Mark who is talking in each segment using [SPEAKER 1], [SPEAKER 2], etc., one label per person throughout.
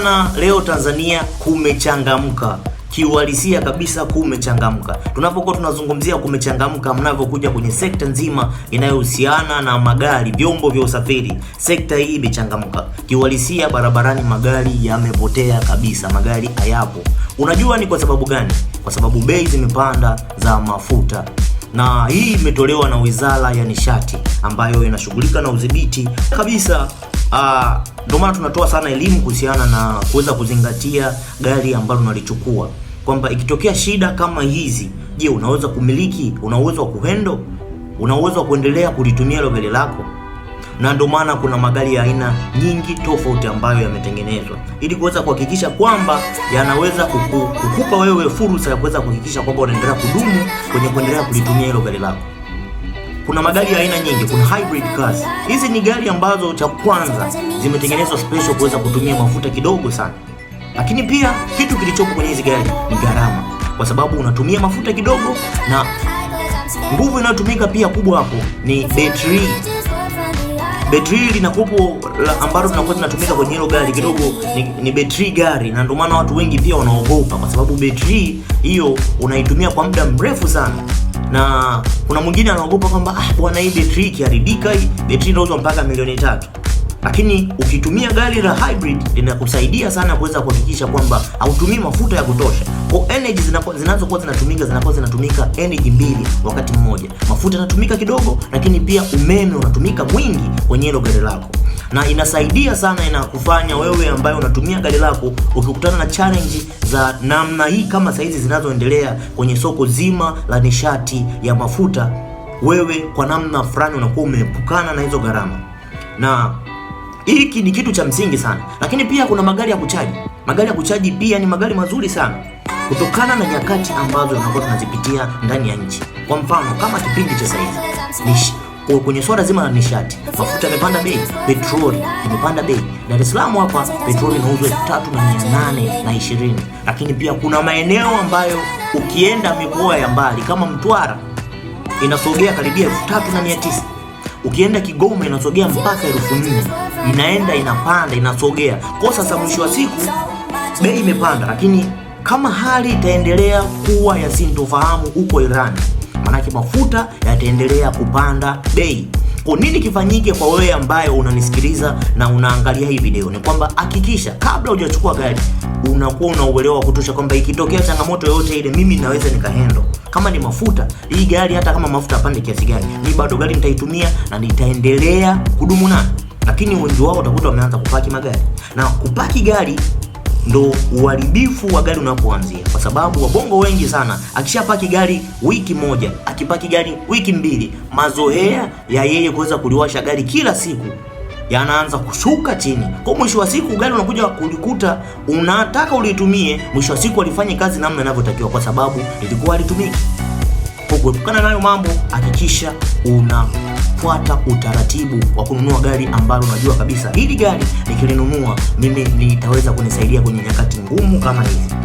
[SPEAKER 1] Bwana, leo Tanzania kumechangamka kiuhalisia kabisa, kumechangamka. Tunapokuwa tunazungumzia kumechangamka, mnavyokuja kwenye sekta nzima inayohusiana na magari, vyombo vya usafiri, sekta hii imechangamka kiuhalisia. Barabarani magari yamepotea kabisa, magari hayapo. Unajua ni kwa sababu gani? Kwa sababu bei zimepanda za mafuta na hii imetolewa na Wizara ya Nishati ambayo inashughulika na udhibiti kabisa. Ndio maana tunatoa sana elimu kuhusiana na kuweza kuzingatia gari ambalo unalichukua, kwamba ikitokea shida kama hizi, je, unaweza kumiliki? Una uwezo wa kuhandle? Una uwezo wa kuendelea kulitumia hilo gari lako? Na ndio maana kuna magari ya aina nyingi tofauti ambayo yametengenezwa ili kuweza kuhakikisha kwamba yanaweza kukupa wewe fursa ya kuweza kuhakikisha kwamba unaendelea kudumu kwenye kuendelea kulitumia hilo gari lako. Kuna magari ya aina nyingi, kuna hybrid cars. Hizi ni gari ambazo cha kwanza zimetengenezwa special kuweza kutumia mafuta kidogo sana, lakini pia kitu kilichopo kwenye hizi gari ni gharama, kwa sababu unatumia mafuta kidogo na nguvu inayotumika pia kubwa hapo ni betri. Betri linakupo ambalo linakuwa linatumika kwenye hilo gari kidogo ni betri gari, na ndio maana watu wengi pia wanaogopa, kwa sababu betri hiyo unaitumia kwa muda mrefu sana, na kuna mwingine anaogopa kwamba ah, bwana, hii betri ikiharibika, hii betri inauzwa mpaka milioni 3. Lakini ukitumia gari la hybrid linakusaidia sana kuweza kuhakikisha kwamba hautumii mafuta ya kutosha. Kwa energy zinazokuwa zinatumika zinakuwa zinatumika energy mbili wakati mmoja. Mafuta yanatumika kidogo, lakini pia umeme unatumika mwingi kwenye hilo gari lako, na inasaidia sana, inakufanya wewe ambaye unatumia gari lako ukikutana na challenge za namna hii kama saizi zinazoendelea kwenye soko zima la nishati ya mafuta, wewe kwa namna fulani unakuwa umeepukana na hizo gharama na hiki ni kitu cha msingi sana. Lakini pia kuna magari ya kuchaji. Magari ya kuchaji pia ni magari mazuri sana kutokana na nyakati ambazo tunakuwa tunazipitia ndani ya nchi. Kwa mfano kama kipindi cha saizi kwenye swala zima la nishati, mafuta yamepanda bei, petroli imepanda bei. Dar es Salaam hapa petroli inauzwa 3820, lakini pia kuna maeneo ambayo ukienda mikoa ya mbali kama Mtwara inasogea karibia 3900. Ukienda Kigoma inasogea mpaka 4000, inaenda inapanda inasogea. Kwa sasa mwisho wa siku bei imepanda, lakini kama hali itaendelea kuwa ya sintofahamu huko Iran, manake mafuta yataendelea kupanda bei. Kwa nini kifanyike kwa wewe ambaye unanisikiliza na unaangalia hii video? Ni kwamba hakikisha kabla hujachukua gari unakuwa una uelewa wa kutosha kwamba ikitokea changamoto yoyote ile mimi naweza nikahandle. Kama ni mafuta, hii gari hata kama mafuta apande kiasi gani, mi bado gari nitaitumia na nitaendelea kudumu nayo. Lakini wengi wao utakuta wameanza kupaki magari, na kupaki gari ndo uharibifu wa gari unapoanzia, kwa sababu wabongo wengi sana akishapaki gari wiki moja, akipaki gari wiki mbili, mazoea ya yeye kuweza kuliwasha gari kila siku yanaanza kushuka chini. Kwa mwisho wa siku gari unakuja kulikuta unataka ulitumie, mwisho wa siku alifanye kazi namna inavyotakiwa, kwa sababu ilikuwa halitumiki. Kwa kuepukana nayo mambo, hakikisha unafuata utaratibu wa kununua gari ambalo unajua kabisa hili gari nikilinunua mimi litaweza kunisaidia kwenye nyakati ngumu kama hizi.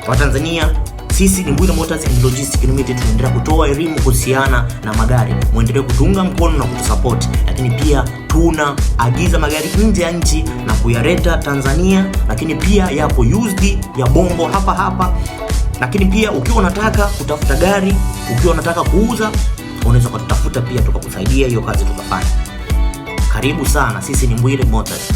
[SPEAKER 1] Watanzania, sisi ni Mbwilo Motors and Logistics Limited, tunaendelea kutoa elimu kuhusiana na magari. Muendelee kutuunga mkono na kutusupport, lakini pia tunaagiza magari nje ya nchi na kuyaleta Tanzania, lakini pia yapo used ya bongo hapa hapa. Lakini pia ukiwa unataka kutafuta gari, ukiwa unataka kuuza, unaweza kututafuta pia tukakusaidia hiyo kazi tukafanya. Karibu sana, sisi ni Mbwile Motors.